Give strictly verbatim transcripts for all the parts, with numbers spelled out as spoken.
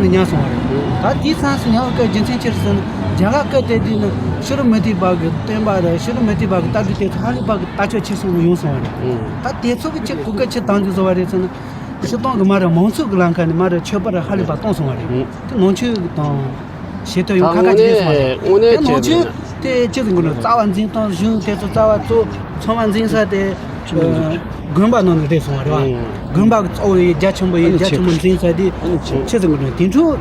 ནས་ཉར་སོང་བ་རེད། ད་དེའི་མཚམས་སུ་ཉར་བའི་སྐབས་རྒྱུ་མཚན་ཅི་རེད་ཟེར་ན། རྒྱ་གར་སྐད་དེ་དུས་ནི་ཕྱི་རོལ་མུ་སྟེགས་པ་གི་བསྟན་པ་རེད། ཕྱི་རོལ་མུ་སྟེགས་པ་གི་ལྟ་གྲུབ་དེ་ཚོ་ཧ་ལས་པ་གི་ལྟ་ཕྱོགས་ཆེ་སོང་ནས་ཡོང་སོང་བ་རེད། ད་དེ་ཚོ་གི་ཆེད་གོ་སྐབས་ཆེད་བཏང་རྒྱུ་བཟོ་བ་རེད་ཟེར་ན། སྤྱིར་བཏང་གི་མ་རེད། མང་ཚོགས་ཀྱི་ལམ་ཁ་ནས་མ་རེད། ཆོས་པ་རེད། ཧ་ལས་པ་གཏོང་སོང་བ་རེད། དེ་ནང་ཆོས་དང་། བྱེད་ཐུབ་ཡོང་ཁ་ཁ་ཅིག་རེད་སོང་བ་རེད། དངོས་གནས་དེ་ནང་ཆོས་དེ་ཅི་ཟེར་དགོས་ནོ། རྩ་བ་འཛིན་སྟངས་གཞུང་དེ་ཚོ་རྩ་བ་གཙོ་ཚང་མ་འཛིན་ས་དེ་དགོན་པ་ནང་ནས་རེད་སོང་བ་རེད་བ། དགོན་པ་གི་གཙོ་བོ་ཡི་རྒྱ་ཆེན་པོ་ཡི་རྒྱ་ཆེན་པོ་འཛིན་ས་དེ་ཅི་ཟེར་དགོས་ནོ། དེ་འཕྲོ་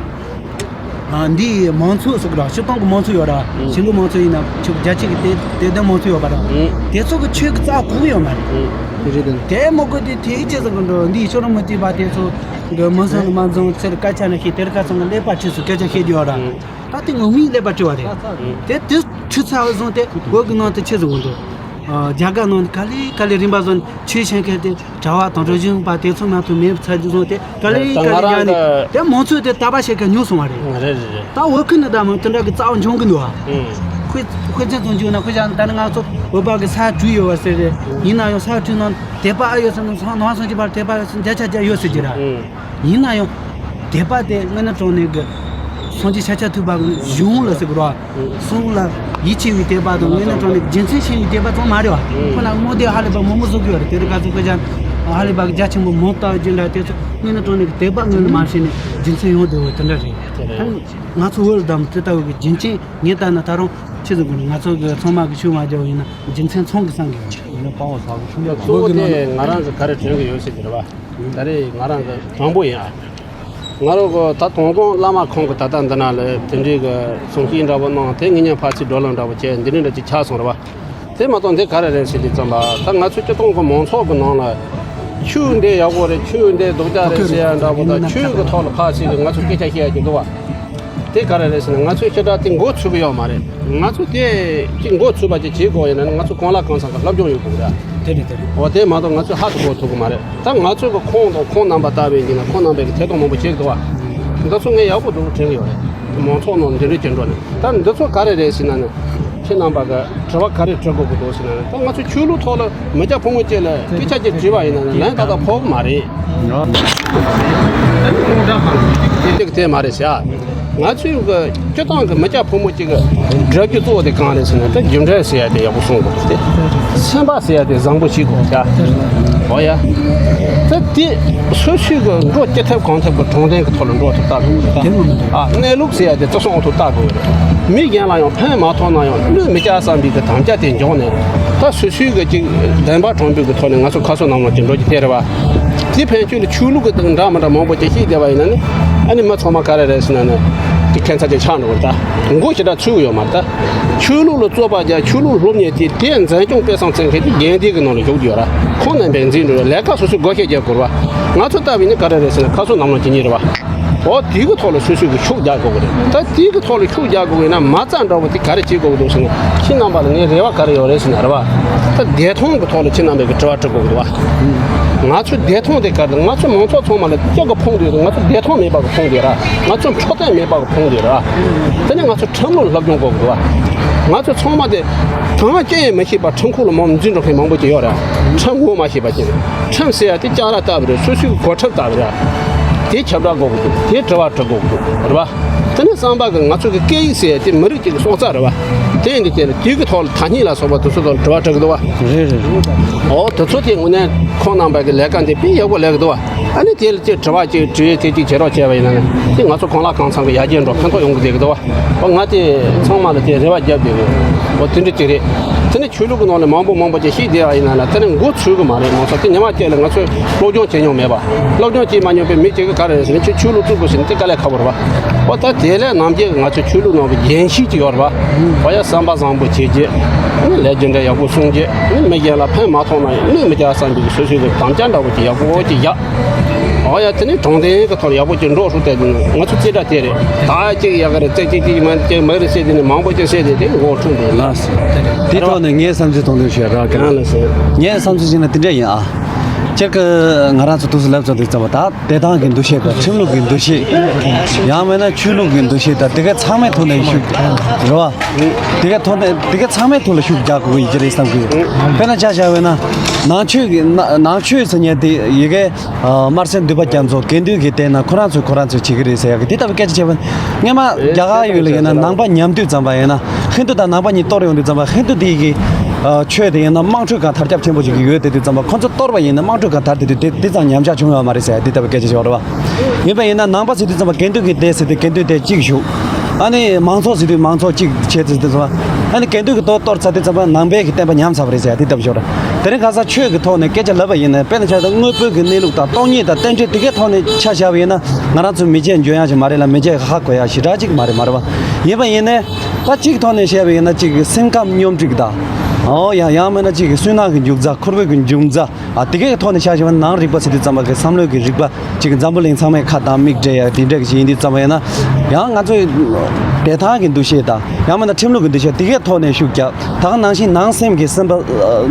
འདིའི་མང་ཚོགས་སོགས་ར། སྤྱིར་བཏང་གི་མང་ཚོགས་ཡོད་ར། ཞིང་ལུགས་མང་ཚོགས་ཡིན་ན་ཆོས་རྒྱ་ཆེ་གི་དད་དད་ལྡན་མང་ཚོགས་ཡོད་པ་ར། དེ་ཚོ་གི་ཆོས་གི་རྩ་བ་གོ་གི་ཡོད་མ་རེད། དེ་མ་གོ་དེ་དེ་ཅི་ཟེར་དགོས་ནོ། འདིའི་ཕྱི་རོལ་མུ་སྟེགས་པ་དེ་ཚོ་གི་མི་བཟང་ནི་མ་བཟང་ཟེར་སྐད་ཆ་ནི་ཤེས། དེར་ཁ་ཚང་གི་ཀླད་པ་ཁྲིད་སུ་སྐད་ཆ་བཤད་རྒྱུ་ར། ད་དེ་ངོ་མའི་ཀླད་པ་བྲི་བ་རེད། དེ་དེ་ཁྲིད་ཚར་བ་བཟུང་སྟེ་བོད་ཀྱི་ནང་དུ་ཆི་ཟེར་དགོས་འདུག་རྒྱ་གར་ནང་དུ་ག་ལེ་ག་ལེ་རིམ་པ་བཟུང་ཆོས་བྱེད་མཁན་དེ་གྲྭ་བ་དང་གྲྭ་བཞིན་པ་དེ་ཚོ་མ་གཏོགས་མེད་ཚར་རྒྱུ་བཟུང་སྟེ། ག་ལེ་ག་ལེ་ཡར་ནས་དེ་མང་ཚོགས་དེ་དད་པ་བྱེད་མཁན་ཉུང་སོང་བ་རེད། རེད་རེད་རེད། ད་བོད་ཁུལ་ནི་ད་མང་དེ་འདྲ་གི་རྩ་བ་འཇོག་གི་འདུག་བ། ཁོས་ཁོས་ཅི་ཙམ་བརྗོད་ན། ཁོས་ཀྱང་ད་ནི་ང་ཚོ་བོད་པ་གི་ས་བཀྲུས་ཡོད་བ་ཟེར་རེད། ཡིན་ན་ཡང་ས་བཀྲུས་ནང་དད་པ་ཨ་ཡོད་ཟེར་ན། ནང་སངས་རྒྱས་པར་དད་པ་ཡོད་ཟེར་ན་བརྒྱ་ཆ་བརྒྱ་ཡོད་ཟེར་གྱི་ར། ཡིན་ན་ཡང་དད་པ་དེ་དངོས་གནས་དྲང་གནས་ཀྱི་སངས་རྒྱས་ཤཱཀྱ་ཐུབ་པ་གི་གཞུང་ལ་ཟེར་དགོས་ར། གསུང་ལ་ཡིད་ཆེས་པའི་དད་པ་དང་། དངོས་གནས་དྲང་གནས་ཀྱི་རྒྱུ་མཚན་ཤེས་པའི་དད་པ་ཙམ་མ་རེད་བ། ཁོ་ན་དངོས་དེ་ཧ་ལས་པ་མང་པོ་བཟོ་གི་ཡོད་རེད། དེ་རིང་ཁ་སང་ཁོས་ཀྱང་ཧ་ལས་པ་གི་རྒྱ་ཆེན་པོ་མང་ལྟ་རྒྱུ་འདྲ། དེ་ཚོ་དངོས་གནས་དྲང་གནས་ཀྱི་དད་པ་དངོས་ལ་མ་ཤེས་ནས་རྒྱུ་མཚན་ཡོང་བསྡད་ཡོད་དེ་འདྲ་རེད། ད་ང་ཚོ་བོད་ལ་བདམས་དེ་ལྟ་བུ་གི་རྒྱུ་མཚན་ངས་ལྟ་ན་ད་རུང་ཆི་ཟེར་དགོས་ནས། ང་ཚོ་གི་ཚང་མ་གི་ཤུགས་མ་རྒྱག་པ་ཡིན་ན་རྒྱུ་མཚན་ཚང་གི་བསམ་གི་ཡོད། ཡིན་ན་དཔའ་བོ་ཟ་གི་ཆུང་ཡ་གཙོ་བོ་དེ་ང་རང་གི་ག་རེ་དྲན་གི་ཡོད་ཟེར་གི་རེད་བ། ད་རེས་ང་རང་གི་དྲང་པོ་ཡིན་ཨ། ང་རང་གི་ད་དོན་དགོང་བླ་མ་ཁོང་གི་ད་ལྟ་འདི་ན་ལ་དེ་འདྲའི་གི་གསུང་བཤད་འདྲ་པོ་གནང་། དེ་ངེད་གཉིས་ཕར་ཚུར་བགྲོ་གླེང་འདྲ་པོ་བྱས། འདི་འདྲ་འདྲ་ཅིག་ཆགས་སོང་རེད་བ། དེ་མ་གཏོགས་འདི་ག་རེ་རེད་ཟེར་དུས་ཙམ་པ། ད་ང་ཚོ་སྤྱིར་བཏང་གི་མང་ཚོགས་ཀྱི་ནང་ལ་ཆོས་འདི་ཡག་པོ་རེད། ཆོས་འདི་སྡུག་ཅག་རེད་ཟེར་ཡ་འདྲ་པོ་དང་། ཆོས་ཀྱི་ཐོག་ལ་ཕར་ཚུར་གི་ང་ཚོ་སྐད་ཆ་བཤད་ཡ་ཅིག་འདུག་བ། དེ་ག་རེ་རེད་ཟེར་ན། ང་ཚོས་ཞེ་དྲག་དེ་མགོ་ཚོས་གི་ཡོད་མ་རེད། ང་ཚོ་དེ་ཅིག་མགོ་ཚོས་པ་ཅིག་བྱེད་དགོས་ཡིན་ན་ནི། ང་ཚོ་གང་ལ་གང་འཚམ་གི་སློབ་སྦྱོང་ཡོད་དགོས་རེད། དེ་རེད་དེ་རེད། འོ་དེ་མ་གཏོགས་ང་ཚོས་ཧ་གོ་ཐུབ་གི་མ་རེད། ད་ང་ཚོ་གི་ཁོང་དང་ཁོང་རྣམ་པ་ལྟ་བུ་ཡིན་ན། ཁོང་རྣམ་པས་གི་ཐད་གཏོང་མང་པོ་བྱེད་ཀྱི་འདུག་བ། འདི་ཚོ་ངས་ཡག་པོ་འདུག་དྲན་གི་ཡོད་རེད། མང་ཚོགས་ནང་འདི་འདྲ་བྱེད་འགྲོ་ནས། ད་འདི་ཚོ་ག་རེ་རེད་ཟེར་ན་ནི། ཁྱེད་རྣམ་པ་གི་དྲི་བ་ག་རེ་དྲི་དགོས་ཀྱི་འདུག་ཟེར་ན། ད་ང་ཚོ་ཆོས་ལུགས་ཐོག་ལ་མི་སྐྱ་ཕོ་མོ་བཅས་ལ་སྐད་ཆ་ཅིག་དྲིས་པ་ཡིན་ན་ནི་ལན་ཏག་ཏག་ཕོག་གི་མ་རེད། དེ་དེ་དེ་མ་རེད་ཟེར། ང་ཚོའི་གི་སྤྱིར་བཏང་གི་མི་སྐྱ་ཕོ་མོ་གཅིག་གི་འདྲ་རྒྱུ་གཙོ་བོ་དེ་གང་རེད་ཟེར་ན། ད་རྒྱུ་འབྲས་ཟེར་ཡ་དེ་ཡག་པོ་སྲུང་དགོས་ཏེ། སེམས་པ་ཟེར་ཡ་དེ་བཟང་པོ་བྱེད་དགོས་ཀྱ། འོ་ཡ། ད་དེ་སོ་སོའི་གི་འགྲོ་སྐྱེ་ཐབས་གང་ཐབས་གི་དྲང་བདེན་གི་ཐོག་ལ་འགྲོ་ཐུབ་ལྟ་དགོས་ཀྱ། ཨ། གནས་ལུགས་ཟེར་ཡ་དེ་བརྩི་སྲུང་ཐུབ་ལྟ་དགོས་ཀྱ། མི་གཞན་ལ་ཡང་ཕན་མ་ཐོགས་ན་ཡང་གནོད་མི་བསྐྱལ་བསམ་པའི་གི་དམ་བཅའ་དེ་འཇོག་ནས། ད་སོ་སོའི་གི་ཅིག་བདེན་པ་དྲང་པོའི་གི་ཐོག་ནས་ང་ཚོ་ཁ་སོ་ནམ་ལངས་ཀྱི་འགྲོ་རྒྱུ་དེ་རེད་བ། དེ་ཕན་ཆོད་ལ་ཆོས་ལུགས་ཀྱི་སྟེང་འདྲ་མི་འདྲ་མང་པོ་ཅིག་ཤེས་བསྡད་པ་ཡིན་ན་ནི། ཨ་ནི་མི་ཚང་མ་ག་རེ་རེད་ཟེར་ན་ནི། དེ་ཁྱད་མཚར་ཅིག་ཆགས་འགྲོ་གི་རེད། ད་མགོ་ཞེ་དྲག་ཚོས་ཡོད་མ་རེད། ད་ཆོས་ལུགས་ལ་རྩོད་པ་རྒྱག་ཆོས་ལུགས་སློབ་གཉེར་དེ་དེ་འཛིན་སྐྱོང་སྤེལ་གསུམ་བྱེད་མཁན་དེ་རྒན་སྡེ་གི་ནང་ལ་བཞུགས་ཡོད་ར། ཁོང་རྣམ་པས་འཛིན་འགྲོ་བའི་ལས་ཀ་སོ་སོའི་བགོ་བཤའ་རྒྱག་དགོས་རེད་བ། ང་ཚོ་ལྟ་བུ་ནི་ག་རེ་རེད་ཟེར་ན། ཁ་སོ་ནམ་ལངས་ཀྱི་ཉིན་རེད་བ། འོ་དེ་གི་ཐོག་ལ་སོ་སོའི་གི་ཤུགས་རྒྱག་དགོས་ཀྱི་རེད། ད་དེ་གི་ཐོག་ལ་ཤུགས་རྒྱག་དགོས་ཀྱི་ཡིན་ན་མ་རྩ་འདྲ་བོ་དེ་ག་རེ་བྱེད་དགོས་ཀྱི་འདུག་ཟེར་ན། ཁྱེད་རྣམ་པ་ལ་ངའི་རེ་བ་ག་རེ་ཡོད་རེད་ཟེར་ན་རེད་བ། ད་བདེ་ཐང་གི་ཐོག་ལ་ཁྱེད་རྣམ་པས་གི་དྲི་བ་དྲི་དགོས་ཀྱི་འདུག་བ། ང་ཚོའི་བདེ་ཐང་དེ་ག་རེ། ང་ཚོ་མང་ཚོགས་ཚང་མ་ལ་སྐྱབས་ཀྱི་ཕོངས་དེ་ཡོད། ང་ཚོ་བདེ་ཐང་མེད་པ་གི་ཕོངས་དེ་ར། ང་ཚོ་འཕྲོད་བསྟེན་མེད་པ་གི་ཕོངས་དེ་ར། དེ་ནས་ང་ཚོ་ཁྲིམས་ལུགས་སློབ་སྦྱོང་དགོས་ཀྱི་འདུག་བ། ང་ཚོ་ཚང་མ་དེ་གང་བྱེད་ཡང་མི་ཤེས་པ་ཁྲིམས་ཁུག་ལ་མར་འཛུལ་འགྲོ་མཁན་མང་པོ་ཅིག་ཡོད་ར། ཁྲིམས་ངོ་མ་ཤེས་པ་ཅིག་ཁྲིམས་ཟེར་ཡ་དེ་ལྕགས་ར་ལྟ་བུ་རེད། སོ་སོའི་གོ་ཁྲབ་ལྟ་བུ་ར། དེ་ཁྱབ་བསྒྲགས་དགོས་ཀྱི་འདུག་དེ་དྲི་བ་དྲི་དགོས་ཀྱི་འདུག་རེད་བ། དེ་ནས་གསུམ་པ་གི་ང་ཚོ་གི་སྐད་ཡིག་ཟེར་ཡ་དེ་མི་རིགས་གཅིག་གི་སྲོག་རྩ་རེད་བ། དེ་ཡིན་དུས་དེ་ལ་དེ་གི་ཐོག་ལ་ཐ་སྙད་ལ་སོགས་པ་དེ་ཚོ་ཐོག་ལ་དྲི་བ་དྲི་གི་འདུག་བ། རེད་རེད་རེད། འོ་དེ་ཚོ་དེ་དངོས་གནས་ཁོང་རྣམ་པ་གི་ལས་ཀ་འདི་དཔེ་ཡག་པོ་ལས་གི་འདུག་བ། ཨ་ནི་དེ་ལ་ཅིག་དྲི་བ་ཅིག་དྲི་ཡས་དེ་ཅིག་བྱེད་རོགས་བྱས་པ་ཡིན་ན་ནི། དེ་ང་ཚོ་གང་ལ་གང་འཚམ་གི་ཡར་རྒྱས་འགྲོ་ཕན་ཐོགས་ཡོང་གི་བསྡད་གི་འདུག་བ། འོ་ང་དེ་ཚང་མ་ལ་དེ་རེ་བ་བརྒྱབ་བསྡད་གི། འོ་དེ་འདྲ་ཅིག་རེད། དེ་ནི་ཆོས་ལུགས་ཀྱི་ནང་ནས་མང་པོ་མང་པོ་ཅིག་ཤེས་བསྡད་པ་ཡིན་ན་ན། དེ་ནི་མགོ་ཚོས་གི་མ་རེད། མང་ཚོགས་དེ་ཉི་མ་གཅིག་ལ་ང་ཚོས་སློབ་སྦྱོང་བྱེད་མྱོང་མེད་པ། སློབ་སྦྱོང་བྱེད་མ་མྱོང་པའི་མི་གཅིག་གིས་ག་རེ་རེད་ཟེར་ན། ཁྱོད་ཆོས་ལུགས་བཙུགས་དགོས་ཟེར་ན་དེ་དཀའ་ལས་ཁག་པོ་རེད་བ། འོ་ད་དེ་ལས་ནམ་རྒྱུན་གྱི་ང་ཚོ་ཆོས་ལུགས་ནང་གི་རྒྱན་ཤེས་ཅིག་ཡོད་རེད་བ། འོ་ཡ་བསམ་པ་བཟང་པོ་བྱེད་རྒྱུ། ཨ་ནི་ལས་རྒྱུ་འབྲས་ཡག་པོ་སྲུང་རྒྱུ། ཨ་ནི་མི་གཞན་ལ་ཕན་མ་ཐོགས་ན་ཡང་གནོད་མི་བསྐྱལ་བསམ་པའི་སོ་སོའི་གི་དམ་བཅའ་འདྲ་བོ་ཅིག་ཡག་པོ་ཅིག་བཞག་འོ་ཡ་དེ་ནི་དྲང་བདེན་གྱི་ཐོག་ལ་ཡག་པོ་ཅིག་འགྲོ་ཧྲུག་བལྟས་དུས་ང་ཚོ་རྩེ་གྲ་དེ་རེད། ད་ཅིག་ཡག་གི་རེད། རྩེ་གཅིག་གཅིག་མ་ཅིག་མ་རེད་ཟེར་དེ་ནི་མང་པོ་ཅིག་ཟེར་དེ་དེ་མགོ་འཁྲུག་འདུག་ལ། དེ་ཐོག་ནས་ངས་བསམ་ཚུལ་གཏོང་ལེན་ཞུ་ཡ་རག་གི་རང་ལ་ཟེར། ངས་བསམ་ཚུལ་བྱས་ན་དེ་འདྲ་ཡིན་ཨ། ཅ་ དེ་གི་ང་རང་ཚོ་དུས་སུ་ལབ་ཚོ་དེ་ཙམ་པ་ད་བདེ་ཐང་གི་འདུ་ཤེས་དང་ཁྲིམས་ལུགས་ཀྱི་འདུ་ཤེས། ཡང་མིན་ན་ཆོས་ལུགས་ཀྱི་འདུ་ཤེས་དང་དེ་ག་ཚང་མའི་ཐོག་ནས་ཤུགས་རེད་བ། དེ་ག་ཐོག་ནས་དེ་ག་ཚང་མའི་ཐོག་ལ་ཤུགས་རྒྱག་དགོས་ཀྱི་རེད་བསམ་གི་ཡོད། དཔེར་ན་ཆ་བཞག་པ་ཡིན་ན་ནང་ཆོས་ཀྱི་ནང་ཆོས་ཟེར་མཁན་དེ་ཡི་གེ་དམར་སེར་འདུས་པ་རྒྱ་མཚོ་དགེ་འདུན་གྱི་སྡེ་ན་ཁོ་རང་ཚོས་ཁོ་རང་ཚོས་བྱེད་ཀྱི་རེད་ཟེར་ཡག་གི་དེ་ལྟ་བུ་སྐད་ཆ་བྱས་པ་ཡིན་ན། སྔོན་མ་རྒྱ་གར་ཡུལ་ལ་ཡིན་ན་ནང་པ་ཉམས་དུས་ཙམ་པ་ཡིན་ན་ཧིན་དུ་དང་ནང་པ་གཉིས་གཏོར་ཡོང་དུས་ཙམ་པ་ཧིན་དུ་དེ་གི་ཆོས་དེ་ཡིན་ན་དམངས་ཁྲོད་ཁང་དར་ཁྱབ་ཆེན་པོ་ཞིག་ཡོད་དེ་དུས་ཙམ་པ་ཁོ་ཚོ་གཏོར་བ་ཡིན་ན་དམངས་ཁྲོད་ཁང་དར་དེ་དུས་དེ་དེ་ཙམ་ཉམས་ཆག་བྱུང་ཡོད་མ་རེད་ཟེར་དེ་ལྟ་བུ་སྐད་ཆ་བཤད་པ་རེད་བ། ཡིན་པ་ཡིན་ན་ནང་པ་ཟེར་དུས་ཙམ་པ་དགེ་འདུན་གྱི་སྡེ་ཟེར་དུས་དགེ་འདུན་སྡེ་གཅིག་བཞུགས། ཨ་ནི་མང་ཚོགས་ཟེར་དུས་མང་ཚོགས་གཅིག་བྱས་ཏེ་ཟེར་དུས་ཙམ་པ། ཨ་ནི་དགེ་འདུན་གྱི་སྡེ་གཏོར་ཚར་དུས་ཙམ་པ་ནང་པའི་གི་བསྟན་པ་ཉམས་ཚར་བ་རེད་ཟེར་དེ་ལྟ་བུ་ཤོད་ར། དེ་རིང་ཁ་སང་ཆོས་ཀྱི་ཐོག་ནས་སྐད་ཆ་ལབ་པ་ཡིན་ན་དཔེར་ན་ཆ་བཞག་དངོས་པོའི་གི་གནས་ལུགས་དང་སྟོང་ཉིད་དང་རྟེན་འབྲེལ་དེ་གའི་ཐོག་ནས་ཆ་བཞག་པ་ཡིན་ན་ང་རང་ཚོ་མི་རྗེས་འཇོན་ཡག་ཞིག་མ་རེད་ལ་མི་རྗེས་ཧ་གོ་ཡག་ཞེ་དྲག་ཅིག་མ་རེད་མ་རེད་བ། ཡིན་པ་ཡིན་ནའི་ད་གཅིག་ཐོག་ནས་བཤད་པ་ཡིན་ན་གཅིག་གི་སེམས་ཁམས་སྙོམས་སྒྲིག་དང་། ཨོ་ཡང་ཡང་མིན་ན་གཅིག་གི་སུན་སྣང་གི་འབྱུང་རྩ་འཁོར་བའི་གི་འབྱུང་རྩ། ཨ་དེ་གའི་ཐོག་ནས་བཤད་བཞིན་པ་ནང་རིག་པ་ཟེར་དུས་ཙམ་པ་གི་བསམ་བློའི་གི་རིག་པ་གཅིག་གི་འཛམ་བུ་གླིང་ཚང་མའི་ཁ་དང་མིག་འབྲེལ་ཡག་དེ་འདྲ་གི་ཞིག་ཡིན་དུས་ཙམ་པ་ཡིན་ན། ཡང་ང་ཚོའི་བདེ་ཐང་གི་འདུ་ཤེས་དང་ཡང་མིན་ན་ཁྲིམས་ལུགས་ཀྱི་འདུ་ཤེས་དེ་གའི་ཐོག་ནས་ཤུགས་རྒྱབ། ད་ག་ནང་བཞིན་ནང་སེམས་ཀྱི་སེམས་པ་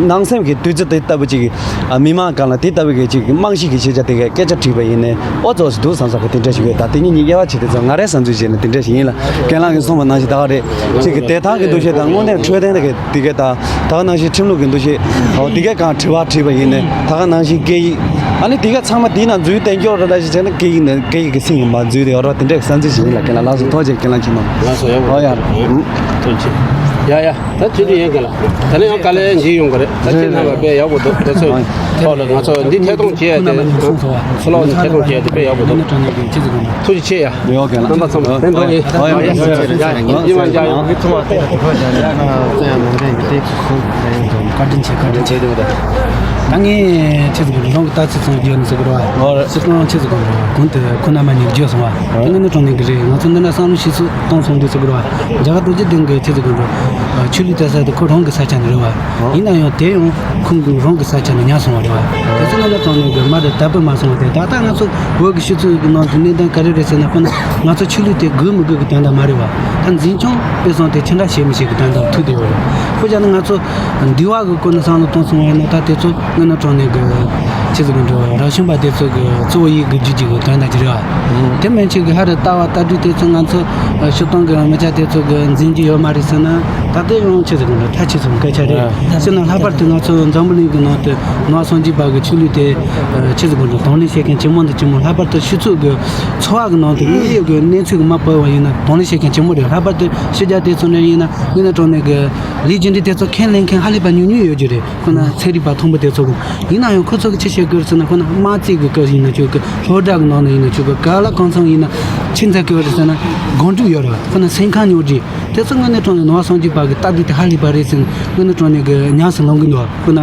ནང་སེམས་ཀྱི་བདུད་རྩི་དེ་ལྟ་བུ་ཅིག་མི་མང་སྒང་ལ་དེ་ལྟ་བུ་གི་ཅིག་རྨང་གཞི་གི་ཤེས་བྱ་དེ་གའི་སྐད་ཆ་དྲིས་པ་ཡིན་ནའི་ཨོ་ཙོག་ཞིག་འདུག་བསམ་བསམ་གི་དེ་འདྲ་ཞིག་ཡོད། ད་དེ་གཉིས་གཉིས་དབྱེ་བ་ཕྱེ་དུས་ཙམ་ང་རའི་བསམ་ཚུལ་བྱས་ན་དེ་འདྲ་ཞིག་ཡིན་ལ། རྒན་ལགས་ཀྱིས་གསུངས་པ་ནང་བཞིན་ད་ག་རེད། ཅིག་གི་བདེ་ཐང་གི་འདུ་ཤེས་དང་དངོས་གནས་འཕྲོད་བསྟེན་དེ་གའི་དེ་གའི་ད་ད་ག་ནང་བཞིན་ཁྲིམས་ལུགས་ཀྱི་འདུ་ཤེས་ཨོ་དེ་གའི་གང་དྲི་བ་དྲིས་པ་ཡིན་ནའི་ད་ག་ནང་བཞིན་སྐད་ཡིག་ཨ་ནི་དེ་གའི་ཚང་མ་དེའི་ནང་འཛུལ་བསྟན་སྐྱོར་ར་འདྲ་ཞིག་བྱས་ན་སྐད་ཡིག་ནས་སྐད་ཡིག་གི་སེམས་ཡིན་པ་འཛུལ་དེ་ཡོད་ར། དེ་འདྲའི་བསམ་ཚུལ་ཞིག་ཡིན་ལ། རྒན་ལགས་ལགས་སོ་ཐུགས་རྗེ་ཆེ། རྒན་ལགས་ཁྱེད་རྣམས་ལགས་སོ་ཡག་པོ་ཨོ་ཡ། ཐུགས་རྗེ་ཆེ། ཡ་ཡ། ད་ཇུ་ཇུ་ཡན་ག་ལ། ད་ནི་ཡང་དཀའ་ལས་འཇིགས་ཡོང་གི་རེད། ད་ཁྱེད་རྣམ་པ་དཔེ་ཡག་པོ་འདུག་དེ་ཚོའི་ཐོག་ལ་ང་ཚོ་འདི་ཐད་གཏོང་བྱེད་ཡ་དེ་ཚོ་ལ་ཐད་གཏོང་བྱེད་ཡ་དེ་དཔེ་ཡག་པོ་འདུག་ཐུགས་རྗེ་ཆེ་ཡ། ཡོད་ག་ལ། རྣམ་པ་ཚང་མ་ཕན་ཐོགས་ཡིན། ཡིན་པ་འཇགས་ཡོང་། ད་ངས་ཁྱེད་ཚོ་གི་རང་གི་ལྟ་ཚུལ་ཚང་བརྗོད་ནས་ཟེར་གི་རེད་བ། སྤྱིར་བཏང་ཁྱེད་ཚོ་གི་གོང་དུ་ཁོ་རྣམ་པ་གཉིས་བརྗོད་སོང་བ། དེ་ངས་ནི་དྲང་གནས་གི་རེད། ང་ཚོ་འདི་འདྲ་བསམ་བློ་ཞིག་ཚུགས་གཏོང་སོང་འདུག་ཟེར་གི་རེད་བ། རྒྱ་གར་རྡོ་རྗེ་གདན་གྱི་ཆེད་དུ་དགོན་པ་ཆོས་ལུགས་གཏད་ས་དེ་ཁོ་རང་གི་ས་ཆ་ནས་རེད་བ། ཡིན་ན་ཡང་དེ་ཡང་ཁོང་གི་རང་གི་ས་ཆ་ནས་ཉར་སོང་བ་རེད་བ། དེ་ཚོ་ང་ལ་དྲང་གནས་གི་མ་རེད། དད་པ་མ་སོང་བ་དེ་ད་ལྟ་ང་ཚོ་བོད་ཀྱི་སྤྱི་ཚོགས་ཀྱི་ནང་དུ་གནས་སྟངས་ག་རེ་རེད་ཟེར་ན། ཁོ་ན་ང་ཚོ་ཆོས་ལུགས་དེ་དགོས་མི་དགོས་ཀྱི་དོན་དག་མ་རེད་བ། ད་འཛིན་སྐྱོང་དཔེ་བཟང་དེ་ཅི་འདྲ་བྱེད་མི་བྱེད་ཀྱི་དོན་དག་ཐུག་བསྡད་ཡོད་རེད། ཁོ་བྱས་ན་ང་ཚོ་འདི་བ་གི་སྐོར་ནས་བསམ་བློ་གཏོང་སོང་བ་ཡིན་ན་ད་དེ་ཚོ་ང་ལ་དྲང་གནས་གི་ཆེད་དུ་གི་འགྲོ་རབ་བྱུང་པ་དེ་ཚོ་གི་གཙོ་བོ་ཡིད་དགུ་རྒྱུད་ཀྱི་དོན་དག་ཅིག་རེད་བ། དེ་མིན་ཆོས་ཀྱི་ཧ་རེ་ལྟ་བ་ལྟ་གྲུབ་དེ་ཚོ་ང་ཚོ་ཨ་སྤྱིར་བཏང་གི་མི་སྐྱ་དེ་ཚོ་གི་འཛིན་རྒྱུ་ཡོད་མ་རེད་ཟེར་ན། ད་ལྟ་ཡང་ཆེ་ཟེར་གི་འདུག་ཐ་ཆད་སོང་སྐད་ཆ་རེད། ཨ་ཟེར་ན་ལྷག་པར་དུ་ང་ཚོ་འཛམ་བུ་གླིང་གི་ནང་དུ་ནང་པ་སངས་རྒྱས་པ་གི་ཆོས་ལུགས་དེ་ཨ་ཆེ་ཟེར་གི་འདུག་དང་ལེན་བྱེད་མཁན་ཇི་མོ་འདི་ཇི་མོ། ལྷག་པར་དུ་སྤྱི་ཚོགས་ཀྱི་འཚོ་བ་གི་ནང་དུ་དངོས་ཡོད་ཀྱི་གནས་ཚུལ་གི་མ་བོར་བ་ཡིན་ན་དང་ལེན་བྱེད་མཁན་ཇི་མོ་རེད། ལྷག་པར་དུ་ཕྱི་རྒྱལ་དེ་ཚོ་ནས་ཡིན་ན་དངོས་གནས་དྲང་གནས་གི་ལས་རྒྱུ་འབྲས་དེ་ཚོ་ཁས་ལེན་མཁན་ཧ་ལས་པ་ཉུང་ཉུང་ཡོད་ཀྱི་རེད། ཁོ་ན་ཚན་རིག་པ་མཐོན་པོ་དེ་ཚོ་གི། ཡིན་ན་ཡང་ཁོ་ཚོ་གི་ཅི་བྱེད་དགོས་ཟེར་ན། ཁོ་ན་དམག་རྩེད་གི་སྐབས་ཡིན་ན་ཆོག་གི། སློབ་གྲྭ་གི་ནང་ན་ཡིན་ན་ཆོག་གི། ག་ལ་གང་འཚམ་ཡིན་ན་ཆི་འཚོལ་གི་ཡོད་རེད་ཟེར་ན་སྒོམ་སྒྲུབ་ཡོད་རེད། ཁོ་ན་སེམས་ཁམས་སྙོམས་སྒྲིག་དེ་ཚོ་དངོས་གནས་དྲང་གནས་ནང་པ་སངས་རྒྱས་པ་གི་ལྟ་གྲུབ་དེ་ཧ་ལས་པ་རེད་ཟེར་ན་དངོས་གནས་དྲང་གནས་གི་ཉམས་སུ་ལེན་གི་འདུག་ཁོ་ན་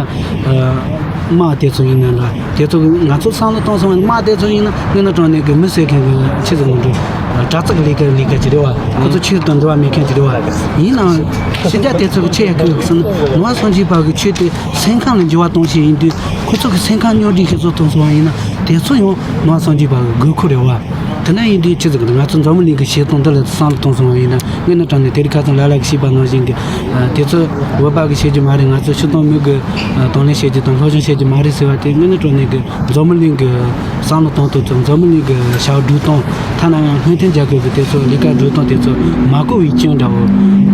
དམག་དེ་ཚོ་ཡིན་ན་འདྲ། དེ་ཚོ་ང་ཚོ་བསམ་བློ་གཏོང་སོང་བ་ན་དམག་དེ་ཚོ་ཡིན་ན་དངོས་གནས་དྲང་གནས་གི་མི་བསད་མཁན་གི་ཆི་ཟེར་དགོས་འདུག་དྲག་རྩལ་གི་ལས་ཀ་ལས་ཀ་ཅིག་རེད་བ། ཁོ་ཚོ་ཆོས་དང་འབྲེལ་བ་མེད་མཁན་ཅིག་རེད་བ། ཡིན་ནའང་ཕྱི་རྒྱལ་དེ་ཚོ་གི་ཆི་ཡ་གི་ཟེར་ན་ནང་པ་སངས་རྒྱས་པ་གི་ཆོས་དེ་སེམས་ཁམས་ལ་འགྱུར་བ་གཏོང་བྱེད་ཡིན་དུས། ཁོ་ཚོ་གི་སེམས་ཁམས་སྙོམས་སྒྲིག་བྱེད་ཚུལ་མཐོང་སོང་བ་ཡིན་ན་དེ་ཚོ་ཡང་ནང་པ་སངས་རྒྱས་པ་གི་དགོས་མཁོ་རེད་བ། དེ་འདྲ་ཡིན་དུས་ཆི་ཟེར་གི་འདུག་ང་ཚོ་འཛམ་བུ་གླིང་གི་བྱེད་སྟངས་འདི་ལ་བསམ་བློ་གཏོང་སོང་བ་ཡིན་ན་དངོས་གནས་དྲང་གནས་དེ་རིང་ཁ་སང་ལ་ལ་གིས་བཤད་པ་ནང་བཞིན་གི་དེ་ཚོ་བོད་པ་གིས་བྱེད་རྒྱུ་མ་རེད། ང་ཚོ་སྤྱིར་བཏང་མི་གི་དང་ལེན་བྱེད་རྒྱུ་དང་སློབ་སྦྱོང་བྱེད་རྒྱུ་མ་རེད་ཟེར་བ་དེ་དངོས་གནས་དྲང་གནས་གི་འཛམ་བུ་གླིང་གི་བསམ་བློ་གཏོང་སྟངས་དང་འཛམ་བུ་གླིང་གི་བྱ་བ་སྒྲུབ་སྟངས། ཐ་ན་ཡང་སྔོན་ཐོན་རྒྱལ་ཁབ་ཀྱི་དེ་ཚོ་ལས་ཀ་སྒྲུབ་སྟངས་དེ་ཚོ་མ་གོ་བའི་སྐྱོན་འདྲ་བོ་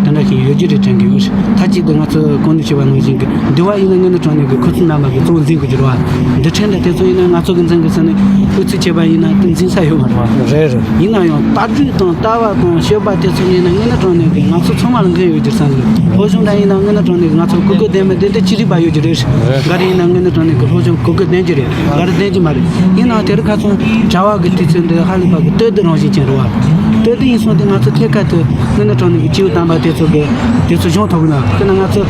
དེ་འདྲ་ཞིག་ཡོད་རྒྱུ་རེད་དྲན་གྱི་ཡོད། མཐའ་གཅིག་ཏུ་ང་ཚོ་གོང་ནས་ཞུས་པ་ནང་བཞིན་གྱི་འདི་བ་ཡིན་ན་དངོས་གནས་དྲང་གནས་ཀྱི་ཁོ་ཚོ་རྣམ་པ་གི་གཙོ་བོ་འཛིན་དགོས་ཀྱི་རེད་བ། འདི་ཕྲན་དང་དེ་ཚོ་ཡིན་ན་ང་ཚོ་གི་འཛིན་དགོས་ཟེར་ནས་ཨུ་ཚུགས་བྱས་པ་ཡིན་ན་དེ་འཛིན་ས་ཡོད་མ་རེད་བ། རེད་རེད། ཡིན་ན་ཡང་ལྟ་གྲུབ་དང་ལྟ་བ་དང་སྤྱོད་པ་དེ་ཚོ་ཡིན་ན་དངོས་གནས་དྲང་གནས་ཀྱི་ང་ཚོ་ཚང་མ་ལ་འགན་ཡོད་ཀྱི་བསམ་གི། སློབ་སྦྱོང་འདྲ་ཡིན་ན་དངོས་གནས་དྲང་གནས་ང་ཚོ་གོ་སྐབས་ལྡན་མི་དེ་འདྲ་ཅི་རིགས་པ་ཡོད་ཀྱི་རེད། འགའ་རེ་ཡིན་ན་དངོས་གནས་དྲང་གནས་ཀྱི་སློབ་སྦྱོང་གོ་སྐབས་ལྡན་གྱི་རེད། འགའ་རེ་ལྡན་གྱི་མ་རེད། ཡིན་ནའང་དེ་རིང་ཁ་སང་གྲྭ་བ་གི་དུས་ཚོད་འདི་ཧ་ལས་པ་གི་ལྟོས་དེ་རང་བཞིན་ཅན་རེད་བ། ལྟོས་དེ་ཡིན་སོང་དུས་ང་ཚོ་ཐད་ཀར་དུ་དངོས་གནས་དྲང་གནས་ཀྱི་སྐྱེས་བུ་དམ་པ་དེ་ཚོ་གི་དེ་ཚོ་སྦྱོང་ཐུབ་ན། དཔེར་ན་ང་ཚོ་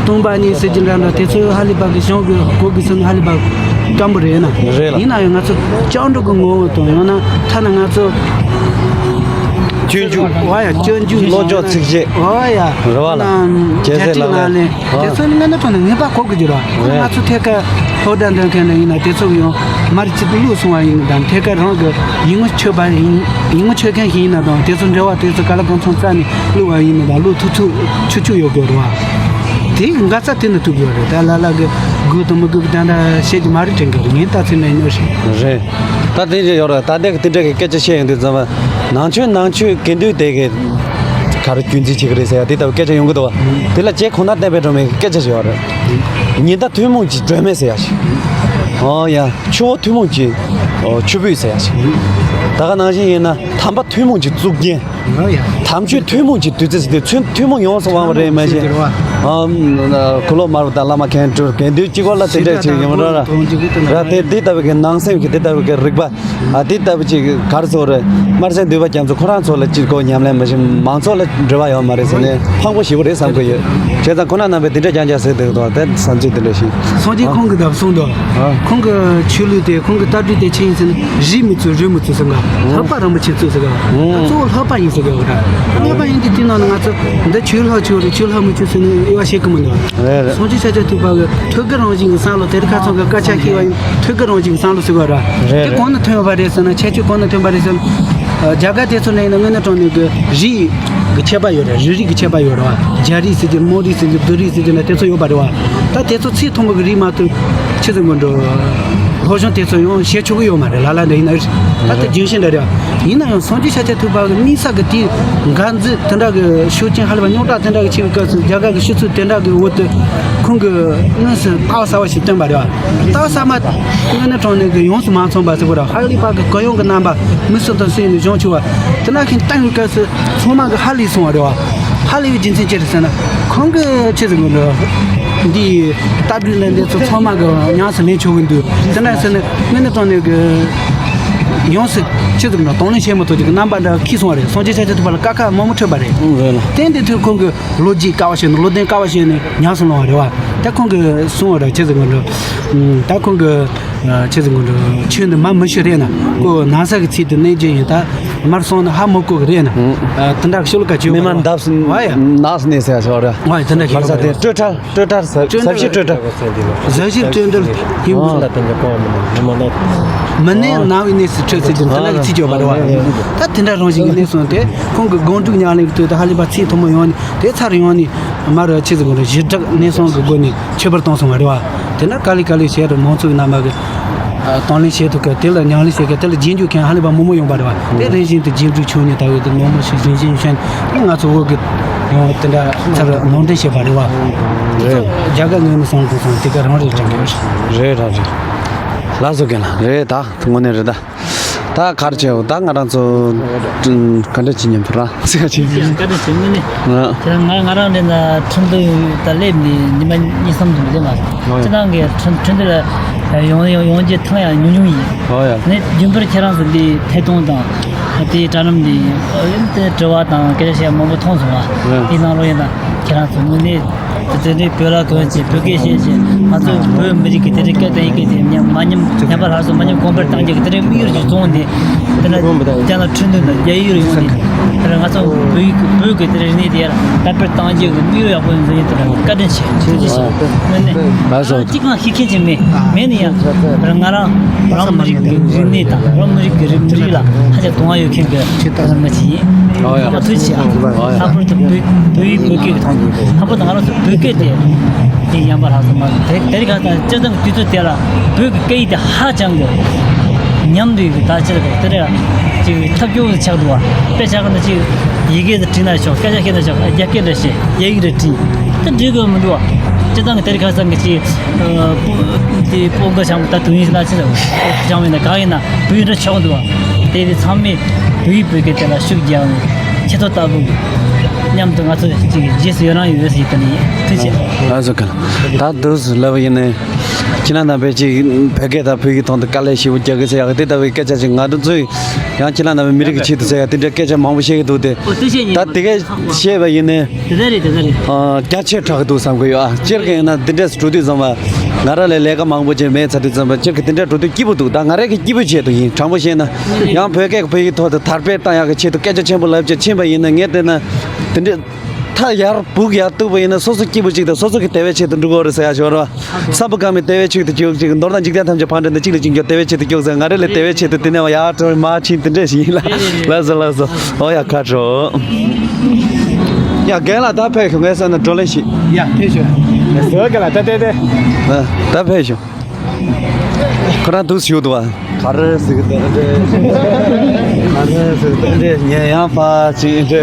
སྟོང་པ་ཉིད་ཟེར་གྱི་འདྲ་འདྲ་དེ་ཚོ་ཧ་ལས་པ་གི་སྦྱོང་གི་གོ་དགོས་ཟེར་ན་ཧ་ལས་པ་སྐམ་པོ་རེད་ན། རེད་ལ། ཡིན་ན་ཡང་ང་ཚོ་སྤྱང་གྲུང་གི་ངོ་བོ་དང་ཡང་ན་ཐ་ན་ང་ཚོ་སྤྱོད་འཇུག་འོ་ཡ་སྤྱོད་འཇུག་བློ་སྦྱོང་ཚིགས་བཅད་འོ་ཡ་རེད་བ་ལ། ན་རྒྱལ་སྲས་ལག་ལེན། དེ་ཚོ་ནི་དངོས་གནས་དྲང་གནས་ངེས་པར་གོ་དགོས་ཀྱི་རེད། ང་ཚོ་ཐད་ཀར་སློབ་གྲྭ་འགྲོ་མཁན་ལ་ཡིན་ན་དེ་ཚོ་ཡང་མར་ཅིག་ཏུ་བླུགས་སོང་བ་ཡིན་ན་དང་ཐད་ཀར་རང་གི་ཡིད་ངོ་ཆོད་པ་ཡིན་ཡིད་ངོ་ཆོད་མཁན་ཞིག་ཡིན་ན་དང་དེ་ཚོ་འབྲེལ་བ་དེ་ཚོ་ག་ལ་གང་འཚམ་རྩ་ནས་བླུགས་པ་ཡིན་ན་དང་བླུགས་ཐུབ་ཐུབ་ཆུ་ཆུ་ཡོད་དགོས་རེད་བ། དེ་འགག་རྩ་དེ་ནི་ཐུག་ཡོད་རེད། ད་ལ་ལ་གི་དགོས་དང་མི་དགོས་ཀྱི་དོན་དག་བཤད་རྒྱུ་མ་རེད་དྲན་གི་རེད། ངས་ལྟ་ཚུལ་ནས་ཉོ་ཞིག་རེད། ད་དེ་འདྲ་ཡོད་རེད། ད་འདི་གི་དེ་འདྲ་གི་སྐད་ཆ་བཤད་ཡོང་དུས་ཙམ་པ་ནང་ཆོས་ནང་ཆོས་དགེ་འདུན་དེ་གི་ག་རེ་རྒྱུན་འཛིན་བྱེད་ཀྱི་རེད་ཟེར་ཡ་དེ་ལྟ་བུ་སྐད་ཆ་ཡོང་གི་འདུག་བ། དེ་ལ་རྗེ་ཁོང་ན་བསྟན་པའི་སྒྲོན་མེ་གི་སྐད་ཆ་ཞིག་ཡོད་རེད། ཉི་ཟླ་ཐུན་མོང་གི་སྒྲོན་མེ་ཟེར་ཡ་ཞིག་ཨོ་ཡ། ཆུ་བོ་ཐུན་མོང་གི་ཨོ་ཆུ་སྤུས་ཟེར་ཡ་ཞིག་ད་ག་ནང་བཞིན་ཡིན་ན་དམ་པ་ཐུན་མོང་གི་གཙུག་རྒྱན། ཨོ་ཡ། དམ་ཆོས་ཐུན་མོང་གི་བདུད་རྩི་ཟེར་དུས་ཚུན་ཐུན་མོང་ཡོངས་སུ་དབང་བ་རེད་མ་གཞི། ཨོ། ཁུ་ལོ་མར་པ་དང་བླ་མ་མཁན་སྤྲུལ་དགེ་འདུན་གཅིག་པོ་ལ་དེ་འདྲ་ཅིག་ཡིན་པ་ར། ར་དེ་འདི་ལྟ་བུའི་གི་ནང་སེམས་ཀྱི་དེ་ལྟ་བུའི་གི་རིག་པ། ཨ་དེ་ལྟ་བུ་ཅིག་གར་ཚོ་རེད། སྨར་སེང་འདུས་པ་རྒྱ་མཚོ་ཁོ་རང་ཚོ་ལ་ཅིག་གོ་ཉམས་ལེན་མ་བྱིན་མང་ཚོགས་ལ་འབྲེལ་བ་ཡོད་མ་རེད་ཟེར་ནས་ཕངས་པོ་ཞེ་པོ་རེད་བསམ་གི་ཡོད། བྱས་ཙང་ཁོ་ན་རྣམ་པས་དེ་འདྲ་རྐྱང་རྐྱང་ཟེར་འདུག་དོ་དེ་བསམ་ཚུལ་དེ་འདྲ་ཞིག་སངས་རྒྱས་ཨ། ཁོང་གི་འདབ་གསུངས་འདུག་ཨ། ཁོང་གི་ཆོས་ལུགས་དེ་ཁོང་གི་ལྟ་གྲུབ་དེ་ཆི་ཡིན་ཟེར་ན་རིས་མི་བཙུགས་རུས་མི་བཙུགས་ཟེར་ག་ལྷག་པ་རིན་པོ་ཆེ་བཙུགས་ཟེར་ག་ད་གཙོ་བོ་ལྷག་པ་ཡིན་ཟེར་ག་ཡོད་ག་ལྷག་པ་ཡིན་དུས་དེ་ནང་ནས་ང་ཚོ་འདི་ཆོས་ལྷག་ཆོས་རེད་ཆོས་ལྷག་མི་ཆོས་ཟེར་ནས་དབྱེ་བ་བྱེད་ཀྱི་མི་འདུག་རེད་རེད། སངས་རྒྱས་ཤཱཀྱ་ཐུབ་པ་གི་ཐོད་རྒལ་རང་བཞིན་གྱི་བསམ་བློ་དེར་ཁ་ཚང་གི་སྐད་ཆ་བཤད་པ་ཡིན་ཐོད་རྒལ་རང་བཞིན་གྱི་བསམ་བློ་ཟེར་བ་ར། རེད་དེ་རེད། གང་ནས་ཐོན་ཡོད་པ་རེད་ཟེར་ན་ཁྱད་ཆོས་གང་ནས་ཐོན་པ་རེད་ཟེར་ན། རྒྱ་གར་དེ་ཚོ་ནས་ཡིན་ན་དངོས་གནས་དྲང་གནས་ཀྱི་རིགས་ཀྱི་ཁྱད་པར་ཡོད་རེད། རིགས་རིགས་ཀྱི་ཁྱད་པར་ཡོད་རེད་བ། རྒྱ་རིགས་ཟེར་གྱི་མོན་རིགས་ཟེར་གྱི་བོད་རིགས་ཟེར་གྱི་ན་དེ་ཚོ་ཡོད་པ་རེད་བ། ད་དེ་ཚོ་ཚིག་ཐོན་པ་གི་རིགས་མ་གཏོགས་ཆི་ཟེར་དགོས་འགྲོ། སློབ་སྦྱོང་དེ་ཚོ་ཡང་བྱེད་ཆོག་གི་ཡོད་མ་རེད་ལ་ལ་འདྲ་ཡིན་ན་རེད། ད་ལྟ་རྒྱུན་ཤེས་འདྲ་རེད་བ། ཡིན་ན་ཡང་སངས་རྒྱས་ཤཱཀྱ་ཐུབ་པ་གི་དམིགས་བསལ་གྱི་དེའི་འགན་འཛིན་དེ་འདྲ་གི་ཤུགས་རྐྱེན་ཧ་ལས་པ་རྙོག་དྲ་དེ་འདྲ་གི་ཆེ་བའི་སྐབས་སུ་རྒྱ་གར་གི་ཤུགས་ཚུལ་དེ་འདྲ་གི་འོག་ཏུ་ཁོང་གི་དངོས་སུ་ལྟ་བ་གསར་བ་ཞིག་བཏོན་པ་རེད་བ། ལྟ་བ་གསར་མ་དངོས་གནས་དྲང་གནས་ཀྱི་ཡོངས་སུ་མ་མཚུངས་པ་ཟེར་དགོས་ར། ཧ་ལས་པ་གི་གུ་ཡངས་ཀྱི་རྣམ་པ་མི་སུ་དང་སུ་ཡིན་ནའི་གཞུང་ཆེ་བ་དེ་ན་ཁྱེད་བཏང་བའི་སྐབས་སུ་ཚང་མ་གི་ཧ་ལས་སོང་བ་རེད་བ། ཧ་ལས་པའི་རྒྱུ་མཚན་ཅི་རེད་ཟེར་ན་ཁོང་གི་ཆི་ཟེར་དགོས་འདུག་འདིའི་ལྟ་གྲུབ་ལས་འདི་ཚོ་ཚང་མ་གི་ཉམས་སུ་ལེན་ཆོག་གི་འདུག་དེ་ན་ཟེར་ན་དངོས་གནས་དྲང་གནས་ཀྱི་ཡོངས་སུ་ཆི་ཟེར་དགོས་འདུག་དང་ལེན་བྱེད་མི་ཐུབ་ཀྱི་རྣམ་པ་འདྲ་འཁྱེར་སོང་བ་རེད། སངས་རྒྱས་ཤཱཀྱ་ཐུབ་པ་ལ་ཀ་ཁ་མང་པོ་འཕྲོད་པ་རེད། ཨང་རེད་ལ། དེ་འདི་དུས་ཁོང་གི་ལོ་རྒྱུས་དཀའ་བ་བྱས་ནས་ལོ་རྒྱུས་དཀའ་བ་བྱས་ནས་ཉམས་སུ་བླངས་པ་རེད་བ། ད་ཁོང་གིས་གསུངས་པ་རེད། ཆི་ཟེར་དགོས་འདུག་ཨུམ། ད་ཁོང་གིས་ཨ་ཆི་ཟེར་དགོས་འདུག་ཆོས་འདི་མ་མི་ཤེས་རེད་ན་ཁོ་ན་ཚ་གི་ཚིག་དེ་གནས་རྒྱུ་ཡིན། ད་མར་སོང་ན་ཧ་མི་གོ་གི་རེད་ན། ཨུམ། ཨ་དེ་འདྲ་ཤོ་ལོ་ཀ་ཅིག་ཡོད་མི་མ་པ་རེད་བ། འདབས་ཨ་ཡ། ནགས་ནས་ཟེར་ཞོར་རེད། ཨ་ཡ་དེ་འདྲ་ཤོ་ལོ་ཀ་ཅིག་ཡོད། སྤྲོས་བྲལ་སྤྲོས་བྲལ་ཟབ་ཟབ་ཞི་སྤྲོས་བྲལ། ཟབ་ཞི་སྤྲོས་བྲལ་ཡིན། ཨ་ལ་དེ་འདྲ་གོ་མི་ནི་མི་ལ། མི་གནས་ནང་བའི་གནས་སུ་སྤྲོས་ཟེར་གྱི་དེ་འདྲ་གི་ཚིག་ཡོད་པ་རེད་བ། ད་དེ་འདྲ་རང་བཞིན་གྱི་གནས་སོང་སྟེ་ཁོང་གི་སྒོམ་སྒྲུབ་ཉམས་ལེན་གྱི་དུས་དུ་ཧ་ལས་པ་ཚིག་ཐུན་མོང་ཡོང་ནས་དེ་ཚར་ཡོང་ནས་མར་ཆི་ཟེར་དགོས་རེད། བྱེ་བྲག་གནས་སོང་གི་སྒོ་ནས་ཁྱད་པར་བཏང་སོང་བ་རེད་བ། དེ་འདྲ་ག་ལེ་ག་ལེ་བྱས་རེད། མང་ཚོགས་ཀྱི་རྣམ་པ་གི་དང་ལེན་བྱེད་ཐུབ་མཁན་དེ་ལ་ཉམས་ལེན་བྱེད་མཁན་དེ་ལ་རྗེས་འཇུག་མཁན་ཧ་ལས་པ་མང་པོ་ཡོང་པ་རེད་བ། དེ་རེ་བཞིན་དུ་རྗེས་འཇུག་ཆོས་ཉིད་ལྟ་བུའི་དུ་ནོར་མོ་ཞིག་རིན་ཆེན་བྱོན་ཏེ་ང་ཚོ་བོད་ཀྱི་ཡང་དེ་འདྲ་ཚར་ནོར་འདྲེན་བྱས་པ་རེད་བ། དེ་ཚོ་རྒྱ་གར་ངོས་ནས་སོང་དུ་སོང་དེ་ག་རང་རེད་དྲན་གི་རེད། རེད་རང་རེད། ལགས་སོ་རྒན་ལགས་རེད། ད་དངོས་གནས་རེད་ད། ད་གར་བྱེད་འོ་ད་ང་རང་ཚོ་ག་འདྲ་བྱེད་སྙམ་དུ་ར་ཚིག་ཅིག་བཀའ་དྲིན་ཆེ་ངོས་ནས། ང་ཁྱེད་རང་ང་ང་རང་འདྲ་ན་ཁྲིན་ཏུ་ད་སླེབས་ནས་ཉི་མ་གཉིས་གསུམ་དུ་མི་སླེབས་མ་སོང་། ཁྱེད་རང་གི་ཁྲིན་ཁྲིན་ཏུ་ལ་ཡོང་ཡོང་ཡོང་རྒྱུ་ཐེངས་ཡང་ཉུང་ཉུང་ཡིན། ཨོ་ཡ། ནས་རྒྱུན་པར་ཁྱེད་རང་ཚོ་འདི་ཐད་གཏོང་དང་དེའི་དྲ་ལམ་འདི་དེ་དྲི་བ་དང་སྐད་ཆ་བཤད་མང་པོ་མཐོང་སོང་བ། དེའི་ནང་ལོགས་ཡིན་ན་ཁྱེད་རང་ཚོ་དངོས་གནས། དེ་འདྲའི་བོད་ལྭ་གོན་བྱས་བོད་སྐད་བཤད་བྱས་ང་ཚོ་བོད་མི་རིགས་ཀྱི་དེ་འདྲའི་སྐད་དང་ཡི་གེ་དེ་ཉམས་མ་ཉམས་ཉམས་པ་སླར་གསོ་མ་ཉམས་གོང་འཕེལ་གཏང་རྒྱུ་གི་དེ་འདྲའི་དམིགས་ཡུལ་ཞིག་བཟུང་ནས་དེ་ལ་རྒྱ་ནག་ཁྲིན་ཏུ་ནས་རྒྱ་ཡིག་རུ་ཡོང་ནས་དེ་ལ་ང་ཚོ་བོད་ཡིག་བོད་ཀྱི་དེ་འདྲའི་རིག་གནས་དེ་ཡར་དར་སྤེལ་གཏང་རྒྱུ་གི་དམིགས་ཡུལ་ཡག་པོ་ཡིན་ཟེར་ཡིན། དེ་ལ་བཀའ་དྲིན་ཆེ་ཐུགས་རྗེ་ཆེ། དངོས་གནས་ང་རང་གཅིག་ཀྱང་ཤེས་མཁན་ཅིག་མེད། མེད་ནས་ཡང་ང་རང་རང་མི་རིགས་ཀྱི་རིག་གནས་དང་རང་མི་རིགས་ཀྱི་རིག་མི་རིགས་ལ་ཧ་ཅང་དུང་བ་ཡོད་མཁན་གྱི་རང་མི་ཅིག་ཡིན། ཨོ་ཡ། ཐུགས་རྗེ་ཆེ། ཨ། ལྷག་པར་དུ་བོད་བོད་ཡིག་བོད་སྐད་ཀྱི་ཐོག་ནས་ལྷག་པར་དུ་ང་རང་ཚོ་བོད་སྐད་དེ་དེ་ཡན་པ་ལྷག་ཙམ་མ་དེ་དེ་རིང་ཁ་སང་སྤྱིར་བཏང་གི་དུས་ཚོད་དེ་ལ་བོད་ཀྱི་སྐད་ཡིག་དེ་ཧ་ཅང་གི་ཉམས་འདུག་གི། ད་ཅི་ལ་དེ་རེད་ཅིག་ཐབས་སྐྱོ་བོ་ཆགས་འདུག་བ། དཔེ་ཆ་ཁ་ན་ཅིག་ཡི་གེ་དེ་བྲིས་ན་ཆོག་སྐད་ཆ་བཤད་ན་ཆོག་རྒྱ་སྐད་འདྲ་བཤད་རྒྱ་ཡིག་འདྲ་བྲིས་དེ་འགྲིག་གི་མི་འདུག་བ། སྤྱིར་བཏང་གི་དེ་རིང་ཁ་སང་གི་ཅིག་དེ་སྤོ་འགའ་བྱང་ད་དུང་ཡིན་ན་ཅི་ལ་བྱང་བས་ན་གང་ཡིན་ན་བོད་ཡིག་འདྲ་ཆགས་འདུག་བ། དེ་དེ་ཚང་མས་བོད་ཡིག་བོད་སྐད་དེ་ལ་ཤུགས་རྒྱག་ནས་ཁྱེད་ཚོ་ལྟ་བུ་མཉམ་དུ་ང་ཚོ་ཅིག་རྗེས་སུ་ཡི་རང་ཡོད་ཟེར་གི་ནས་ཐུགས་རྗེ་ཆེ། ལགས་སོ། ག་ད་འདུག་ལབ་པ་ཡིན་ནའི་ཁྱེད་རང་རྣམ་པས་ཅིག་བོད་སྐད་དང་བོད་ཡིག་ཐོག་ཏུ་དཀའ་ལས་ཞེ་པོ་རྒྱག་གི་ཟེར་ཡག་དེ་ལྟ་བུའི་སྐད་ཆ་ཅིག་ང་ཚོ་ཚོས་ཡང་ཁྱེད་རང་རྣམ་པའི་མི་རིགས་ཀྱི་ཆེད་དུ་ཟེར་ཡག་དེ་འདྲའི་སྐད་ཆ་མང་པོ་བཤད་ཀྱི་འདུག་སྟེ། ཨོ་དེ་བཤད་ཉན་ད་དེ་ག་བཤད་པ་ཡིན་ནའི། དེ་ལྟར་རེད་དེ་ལྟར་རེད། ཨ། རྒྱ་ཆེར་གྲགས་འདུག་བསམ་གི་ཡོད་ཨ། སྤྱིར་གི་ཡིན་ན་འདི་འདྲས་སུ་འགྲོ་དུས་ཙམ་པ་ང་རང་ལས་ལས་ཀ་མང་པོ་ཅིག་མེད་ཚར་དུས་ཙམ་པ་སྤྱིར་གི་འདི་འདྲས་འགྲོ་དུས་སྐྱིད་པོ་འདུག་ད་ང་རང་གི་སྐྱིད་པོའི་ཆེད་དུ་ཡིན། དྲང་པོ་བཤད་ན་ཡང་བོད་སྐད་བོད་ཡིག་ཐོག་ཏུ་དར་སྤེལ་བཏང་ཡག་གི་ཆེད་དུ་སྐད་ཆ་ཆེན་པོ་ལབ་ཀྱི་ཕྱིན་པ་ཡིན་ན་ངས་བལྟས་ན་འདི་འདྲས་མཐའ་ཡར་སྦུག་ཡར་གཏུགས་པ་ཡིན་ན་སོ་སོ་སྐྱིད་པོ་ཅིག་དང་སོ་སོ་གི་དེ་བའི་ཆེད་དུ་འགྲོ་དགོས་རེད་ཟེར་ཡག་ཞོར་བ། སམ་བྷོ་ཊ་ཀ་མི་དེ་བའི་ཆེད་དུ་ཅིག་ཅིག་མདོར་ན་འཇིག་རྟེན་ཐམས་ཅད་ཕར་འདྲེན་ཏེ་གཅིག་ལ་གཅིག་འགྱུར་དེ་བའི་ཆེད་དུ་སྐྱོག་ཟེར་ང་རེ་ལས་དེ་བའི་ཆེད་དུ་དེ་ནས་ཡར་འགྲོ་མར་ཕྱིན་དེ་འདྲས་ཞིག་ཡིན་ལ། ལགས་སོ་ལགས་སོ། ཨོ་ཡ་ཁ་དྲོ། ཡ། རྒན་ལགས་ད་ཕེབས་ཤོག་ངས་བསམ་ན་བགྲོ་གླེང་ཞིག་ཡ། ཕེབས་ཤོག་ཟེར་ག་ལ་ད་ལྟ་ལྟ། ཨ། ད་ཕེབས་ཤོག་ཁོ་རང་འདུག་བཞུགས་འདུག་བ། ག་རེ་ཟེར་གི་འདུག་འདྲེ། ག་རེ་ཟེར་གི་འདུག་འདྲེ། ཉན་ཡང་ཕ་ཅིག་འདྲེ།